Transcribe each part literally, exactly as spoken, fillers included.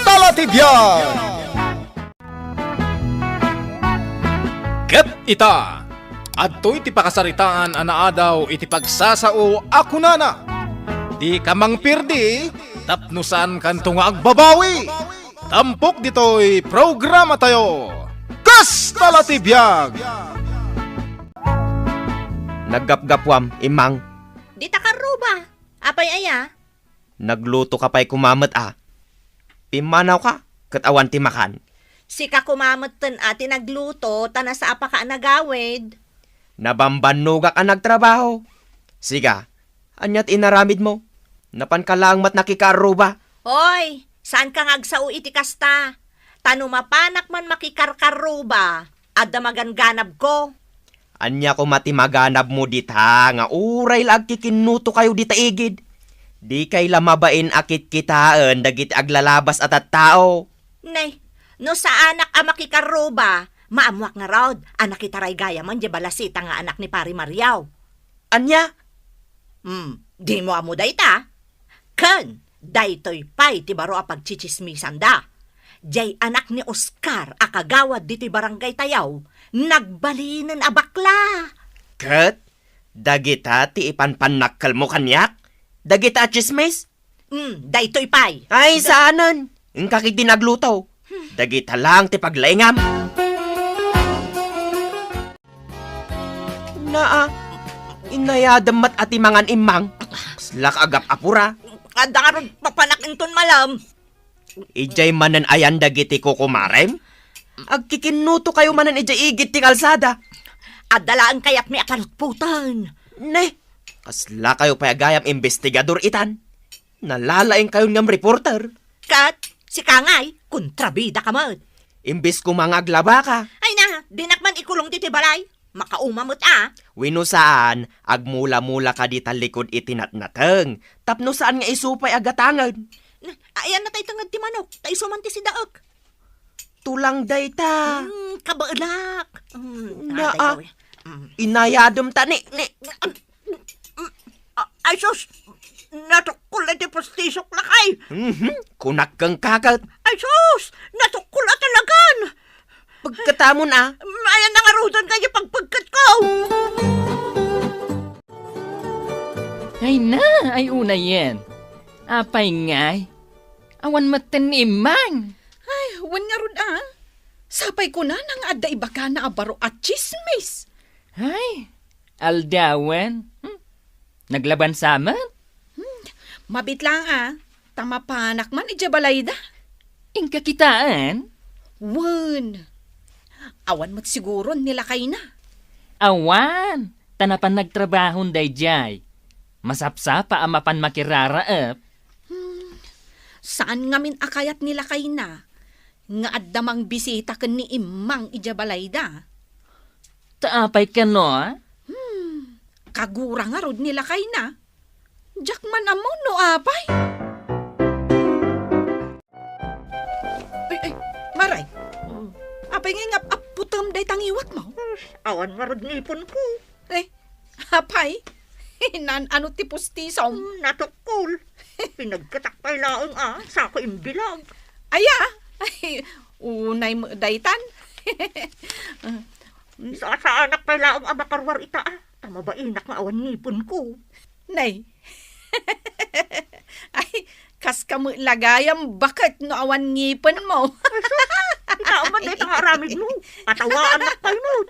Tala ti biag! Ket ita, adtoy ti pakasaritaan a naadaw iti pagsasao a kunana, "Dika mangpirdi tapno saankanto nga agbabawi." Tampok ditoy programatayo, Kasta la ti biag! Naggapgapuam, Immang. Dita karruba. Apay aya? Nagluto ka pay koma met a. Pimmanaw ka, ket awan ti makan. Sika koma metten a ti nagluto, ta nasaapa ka a nagawid. Nabambannogak a nagtrabaho. Siga, ania ti inaramidmo? Napan ka laeng met nakikaarruba. Hoy, saan ka nga agsao iti kasta? Ta no mapanak man makikarkarruba, adda maganganabko. Ania koma ti maganabmo dita nga uray la agkikinnuto kayo dita igid? Dikay la mabain a kitkitaen dagiti aglalabas a tattao. Nay, no saanak a makikarruba, maammoak ngarud a nakitaray gayamen diay balasita nga anak ni Pari Mario. Ania? Hmm, dimo ammo dayta? Ken daytoy pay ti baro a pagtsitsismisanda. Diay anak ni Oscar a kagawad ditoy barangaytayo, nagbalinen a bakla. Ket dagita ti ipanpannakkelmo kaniak? Dagita a tsismis? Hmm, daytoy pay. Ay, saanen. Inka ketdi nagluto. Dagita laeng ti paglaingam. Naa, inayadem met a ti mangan, Immang. Kaslak agap-apura. Adda ngarud papanak inton malem. Idiay manen ayan dagiti kukumarem? Agkikinnuto kayo manen idiay igid ti kalsada. Adda laeng kayatmi a palutpoten. Ne, kasla kayo pay a gayam imbestigador itan. Nalalaing kayon ngem reporter. Ket sika ngay, kontrabida ka met. Imbes koma nga aglaba ka. Ay na, dinak man ikulong ditoy balay. Makauma met a. Wenno saan, agmula-mula ka dita likud iti natnateng. Tapno saan nga isu pay a gatangen. Ayan na tay tenged ti manok, ta isu man ti sidaek. Tulang dayta. Hmm, kabaelak. Hmm, Naa, aday ko, eh. Hmm. Inayadem ta ni, ni. Ah, ay sus! Natukkol iti pustisok, lakay! Mhm, kunak kenka ket. Ay sus! Natukkol a talagan! Pagkatamon, a. Ayan na ngaruden kay pagpagkatko! Ay na, ay unayen. Apay ngay? Awan metten ni Immang. Ay, wen ngarud, a. Sapay kunana nga adda ibagana a baro a tsismis. Ay, aldawen. Hmm. Naglaban sa met? Hmm. Mabit lang, a. Ta mapanak man idiay balayda. Inka kitaen? Wen. Awan met siguron ni lakayna. Awan. Ta napan nagtrabahon daydiay. Masapsapa a mapan makiraraep. Hmm, saan ngamin a kayat ni lakayna nga adda mangbisita ken ni Immang idiay balayda? Ta apay kano, a? Hmm, kagura ngarud ni lakayna. Diak man ammo no apay. Ay, ay, Maray. Oh. Apay nga ingap-apputem dayta ngiwatmo? Awan ngarud ngipenko. Eh, apay? Nan-ano ti pustisom? Hmm, natukkol. Pinagkatak pay laeng a, sako imbilag. Aya? Ay, unay mo daytan. Sasaanak pay laeng a makaruar ita, a. Ta mabainak nga awan ngipenko. Nay. Ay, kas kamo lagayam baket no awan ngipenmo. Ay, sus! Ita man dayta nga aramidmo. Atawaannak pay met.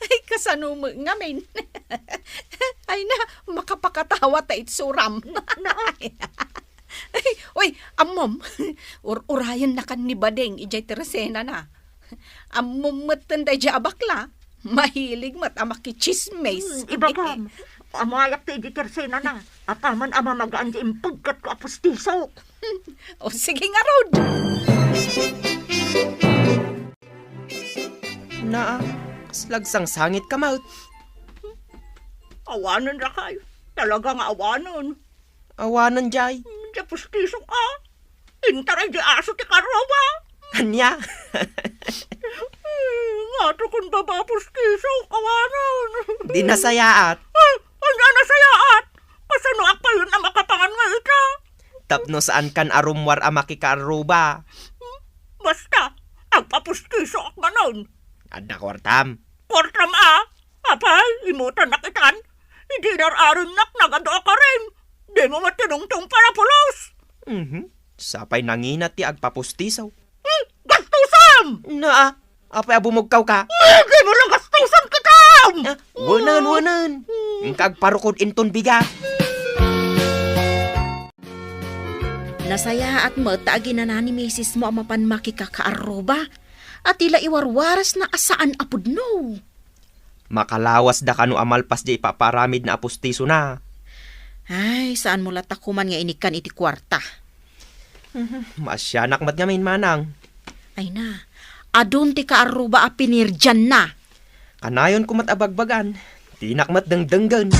Ay, kasano mo ngamin? Ay na, makapakatawa ta itsuram. Na, na. Ay, uy, ammom. Ur-urayennakan ni Bading idiay tersenana. Ammom metten daydiay a bakla. Mahilig met a makitsismis. Hmm, ibagam. Ammom, ayak ti idi tersenana. Apaman a mamagaan ti impegkatko a pustiso. O, sige ngarud. Naa, kas lagsangsangit ka met. Awanen, lakay. Talaga nga awanen. Awanen, jay. Hmm, diay pustisok, a. Intaray di aso ti karruba. Ania? Hmm, ngato kun baba pustisok, awanen. Di nasayaat. Ah, ania nasayaat? Kasano ak payon a makapangan nga ita? Tapno saankan a rummuar a makikaarruba. Basta, agpapustisoak manen. Adda kuartam? Kuartam a? Apay, imutannak itan. Idi nar-arimnak nagadu a karim. Dimo met tinungtong para pulos. Mhm. Sapay nangina ti agpapustiso. Hmm, gastusam! Naa, apay a bumugkaw ka? Dimo la gastusam kitam! Ah, wanan, wanan. Inka agparukod inton bigat. Nasayaat met ta aginana ni misismo a mapan makikakaarruba, a ti la iwarwarasna a saan a pudno. Makalawas da kano a malpas diay ipapaaramidna a pustisona. Ay, saanmo latta koman nga inikkan iti kuarta. Mhm, maasianak met ngamin, manang. Ay na, adun ti kaarruba a pinirdianna. Kanayonko met a bagbagan, dinak met dengdenggen.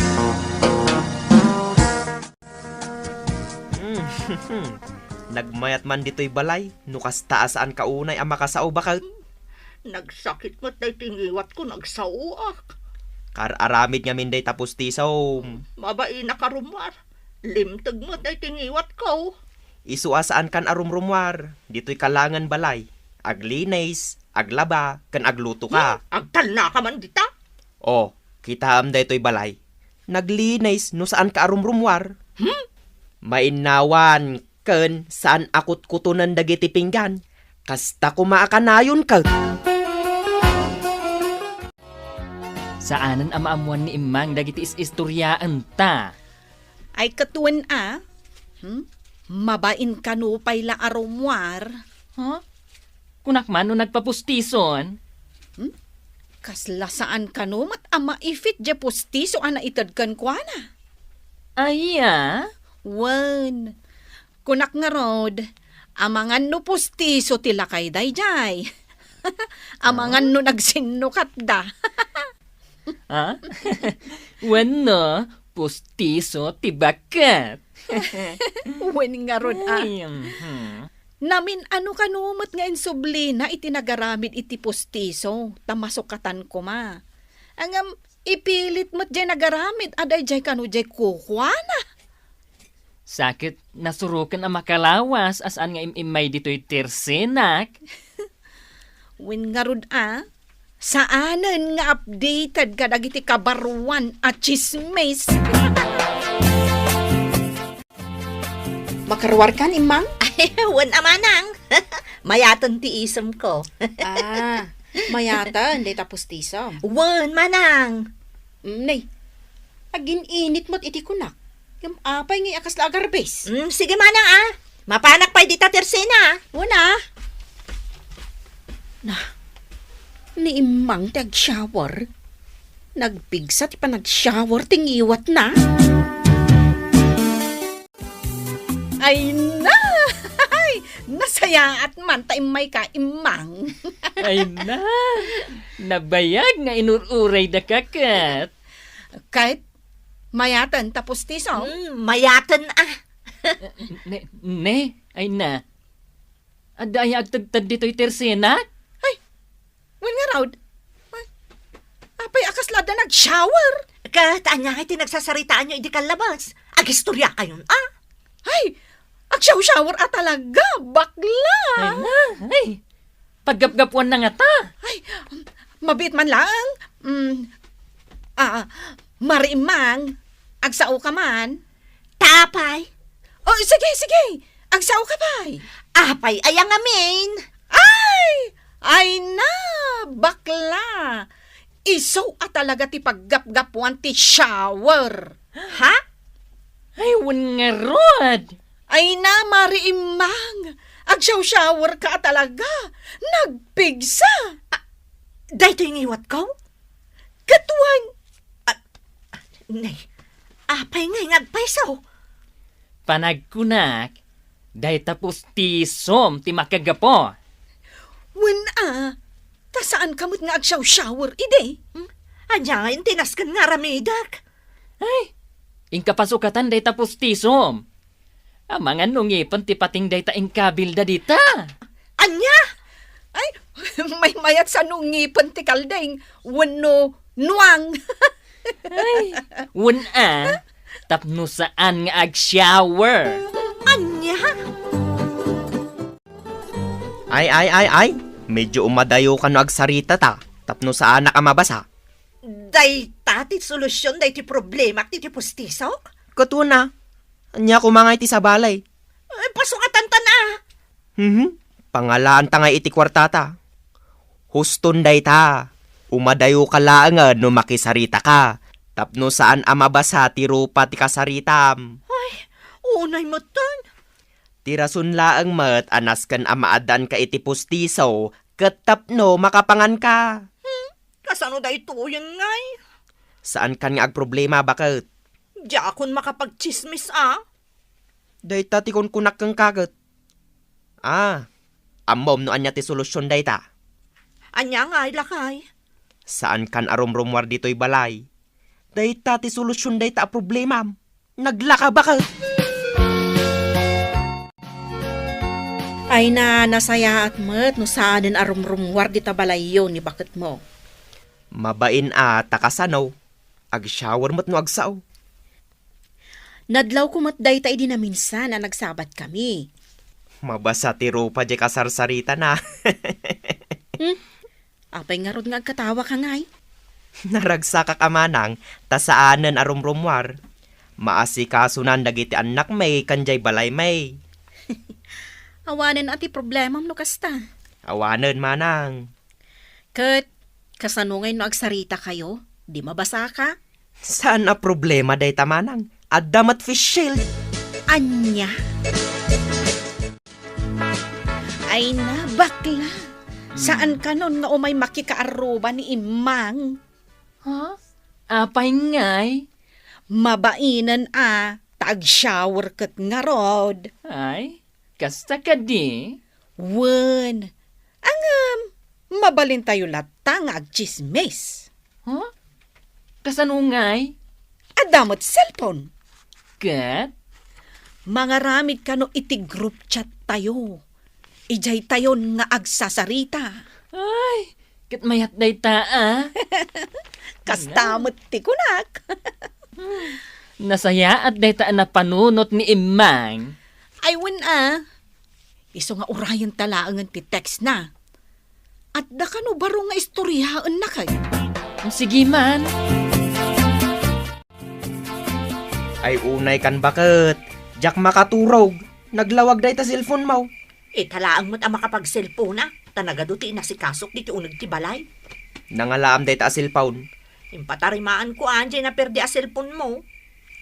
Hmm, nagmayat man ditoy balay, no kasta a saanka unay a makasao baket. Nagsakit met daytoy ngiwatko, nagsaoak. Kar-aramid ngamin dayta pustisom. Mabainak a rummuar. Limteg met daytoy ngiwatko. Isu a saankan a rumrummuar, ditoy kalangen balay. Aglinis, aglaba, ken agluto ka. Hmm, agtalna ka man dita? O, kitaem daytoy balay. Naglinis no saanka a rumrummuar. Hmm? Mainnawan ken saan a kutkutonen dagiti pinggan. Kasta koma a kanayon ket. Saanen a maammuan ni Immang dagiti is-istoriaenta. Ay, ket wen a? Hmm? Mabain kano pay la a rummuar? Ha? Kunak man no nagpapustison? Hmm? Kasla saan kano met a maifit diay pustiso a naited kenkuana? Aya? Wen, kunak ngarud, amangan no pustiso ti lakay daydiay. Amangan no nagsinnukatda. Ha? Wenno, pustiso ti baket. Wen ngarud a. Ay, mhm. Namin-ano kano met nga insublina iti nagaramid iti pustiso, ta masukatan koma. Ngem, ipilit met diay nagaramid a daydiay kano diay kukuana. Sakit, nasuroken a makalawas a saan nga im-immay ditoy tersenak. Wen ngarud a, saanen nga updated kadagiti kabaruan a tsismis. Makaruarkan, Immang? Ay, wen a manang. Mayaten ti isemko. Ah, mayaten, dayta pustisom. Wen, manang. Mm, nay, agin-init met iti kunak. Ngem apay ngay a kasla agarbis? Mm, sige manang a. Mapanak pay dita tersena a. Wen a. Na, ni Immang ti agshower. Nagpigsa ti panagshower ti ngiwatna. Ay na! Ay, nasayaat man ta immayka, Immang. Ay na! Nabayag nga inur-urayda kaket. Ket, mayaten ta pustiso? Hmm, mayaten a. Ne, ne, ay na. Adda aya agtedted ditoy tersenak? Ay, wen ngarud. Ay, apay a kasla adda nag-shower? Ket ania ngay ti nagsasaritaanyo idi kallabas? Agistoriakayon a? Ay, agshow-shower a talaga, bakla! Ay na, ay. Paggapgapuanna ngata. Ay, mabiit man laeng. Mm, ah, Mari Immang, agsao ka man. Ta apay? Oh, sige, sige. Agsao ka pay. Apay aya ngamin? Ay! Ay na, bakla! Isu a talaga ti paggapgapuan ti shower. Ha? Ay, wen ngarud! Ay na, Mari Immang! Agshow-shower ka a talaga! Nagpigsa! Ah, daytoy ngiwatko? Ket wen! Ah, nay, apay ngay nga agpayso? Panagkunak, dayta pustisom ti makagapu. Wen a, ta saanka met nga agshow-shower idi? Hmm? Ania ngay ti nasken nga aramidek? Ay, inka pasukatan dayta pustisom. Amangan no ngipen ti pating dayta inkabilda dita. Ania? Ay, maymayat sa no ngipen ti kalding wenno nuang. Ay, wen a, tapno saan nga agshower. Ania? Ay, ay, ay, ay! Medyo umadayo kano agsaritata tapno saanak a mabasa. Dayta ti solusion daytoy problemak ditoy pustisok? Ket una, ania koma nga iti sabali? Ay, pasukatantan a. Mhm. Pangalaanta nga iti kuartata. Huston dayta. Umadayoka laengen no makisaritaka. Tapno saan a mabasa ti rupa ti kasaritam. Ay, unay metten. Ti rason laeng met a nasken a maaddaanka iti pustiso ket tapno makapanganka. Hmm, kasano daytoyen ngay? Saankan nga agproblema, baket? Diakon makapagtsismis a. Dayta ti kunkunak kenka ket. Ah, ammom no ania ti solusion dayta? Ania ngay, lakay? Saankan a rumrumuar ditoy balay. Dayta ti solusion dayta a problemam. Naglaka, baket. Ay na, nasayaat met no saanen a rumrumuar dita balayyo ni baketmo. Mabain a ta kasano, agshower met no agsao. Nadlawko met dayta idi naminsan a nagsabatkami. Mabasa ti rupa diay kasarsaritana. Hmm? Apay ngarud nga agkatawaka ngay? Naragsakak a manang ta saanen a rumrumuar. Maasikasonan dagiti annakmi ken diay balaymi. Awanen a ti problemam no kasta. Awanen, manang. Ket, kasano ngay no agsaritakayo? Di mabasaka? Saan a problema dayta, manang. Adda met face shield. Ania? Ay na, bakla. Saan kanon nga umay makikaarruba ni Immang? Ha? Apay ngay? Mabainen a, ta agshower ket ngarud. Ay, kasta kadi? Wen. Ngem, mabalintayo latta nga agtsismis. Ha? Kasano ngay? Adda met cellphone. Ket? Mangaramid kano iti group chat tayo. Idiay tayon nga agsasarita. Ay, ket mayat dayta a. Kasta met ti kunak. Nasayaat dayta a napanunot ni Immang. Ay, wen a. Isu nga urayenta laengen ti textna. Adda kano baro nga istoryaenna kay? Sige man. Ay, unay kan baket. Diak makaturog. Naglawag dayta cellphone mo. Ita laeng met a makapagselpona, ta nagadu ti inasikasok diti uneg ti balay. Nangalaam dayta a cellphone. Impatarimaanko a diay naperde a cellphone mo.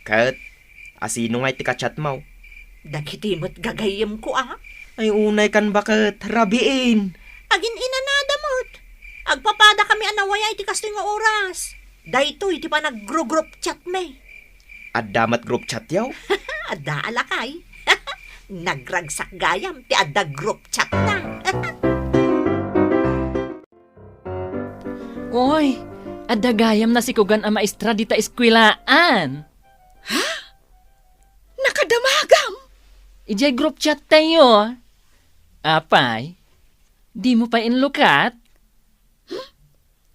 Ket, asino ngay ti ka-chat mo? Dagiti met gagayyemko a. Ay, unay kan baket, rabiin. Agin-inanada met. Agpapadakami a nawaya iti kastoy nga oras. Daytoy ti panag-group chat mi. Adda met group chat yo? Adda a lakay. Nagragsak gayam ti adda group chat na. Oy, adda gayam nasikugan a maestra dita eskuelaan. Ha? Nakadamagam? Idiay group chat tayo. Apay, di mo pa inlukat?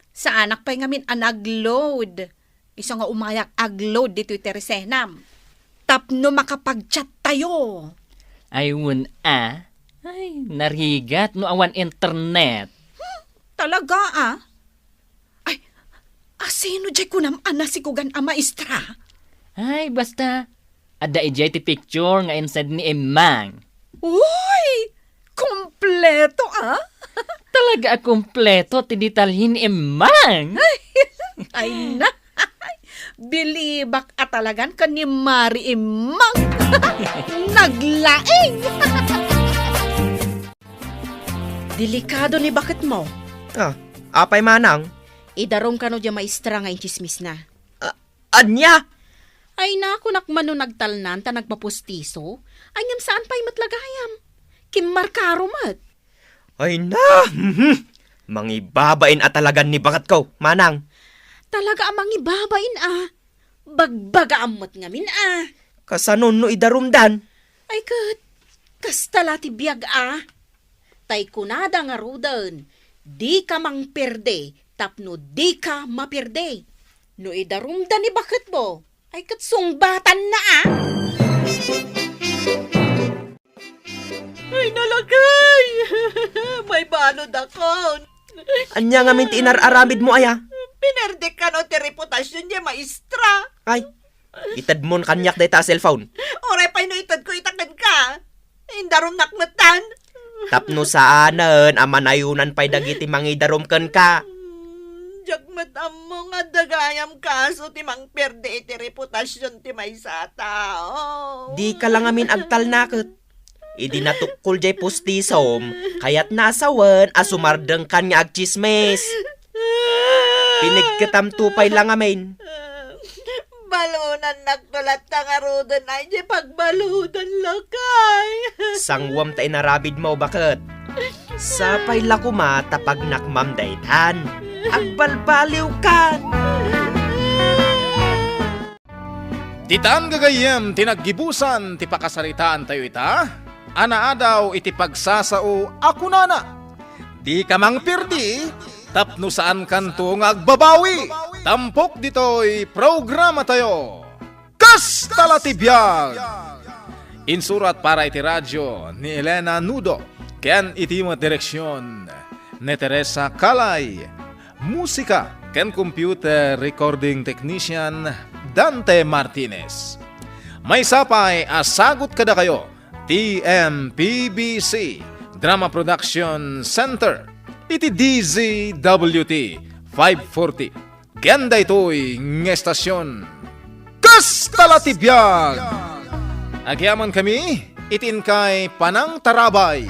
Saanak pay ngamin a nag-load. Isu nga umayak ag-load ditoy tersenam. Tapno makapag-chat tayo. Ay, wen a. Ay, narigat no awan internet. Hmm, talaga a? Ay, asino diay kunam a nasikugan a maestra? Ay, basta, adda idiay ti picture nga insend ni Immang. Uy! Kompleto, a? Talaga a kompleto ti detalye ni Immang. Ay na! Bilibak a talagan ken ni Mari Immang. Naglaing! Delikado ni baketmo. Ah, apay manang? Idarum kano diay maestra nga intsismisna. Ah, ania? Ay, nakunak man no nagtalnan ta nagmapustiso. Ay, ngem saan pay met la gayam. Kimmarkaro met. Ay na! Mhm. Mangibabain a talagan ni baketko, manang. Talaga a mangibabain a. Bagbagaam met ngamin a. Kasano no idarumdan? Ay ket, kasta la ti biag a. Tay kunada ngaruden, dika mangperde tapno dika maperde. No idarumda ni baketmo, ay ket sungbatanna a. Ay, nalagay! Ano dakon? Ania ngamin ti inar-aramidmo, aya? Pinerdek kano ti reputasion diay maestra. Ay, itedmon kaniak dayta a cellphone. Uray pay no itedko ita kenka. Indarumnak metten. Tapno saanen a manayonan pay dagiti mangidarum kenka. Hmm, diak met ammo nga adda gayam kaso ti mangperde iti reputasion ti maysa a tao. Dika la ngamin agtalnaket. Idi natukkol diay pustisom, kayatna a sawen a sumardengkan nga agtsismis. Pinigketamto pay la ngamin. Balonannakto latta ngaruden ay diay pagbaludan, lakay. Sanguam ta inarabidmo, baket. Sapay la koma ta pagnakmam daytan. Agbalbaliwkan. Ditan gagayyem ti naggibusan ti pakasaritaantayo ita, a naadaw iti pagsasao a kunana, "Dika mangpirdi, tapno saankanto nga agbabawi." Tampok ditoy programatayo, Kasta la ti biag! Insurat para iti radio ni Elena Nudo, ken iti met direksion ni Teresa Calay. Musika ken computer recording technician, Dante Martinez. Maysa pay a sagut kadakayo ti M P B C Drama Production Center iti D Z W T five forty. Ken daytoy nga estasion, Kasta la ti biag! Agyamankami iti inkay panangtarabay.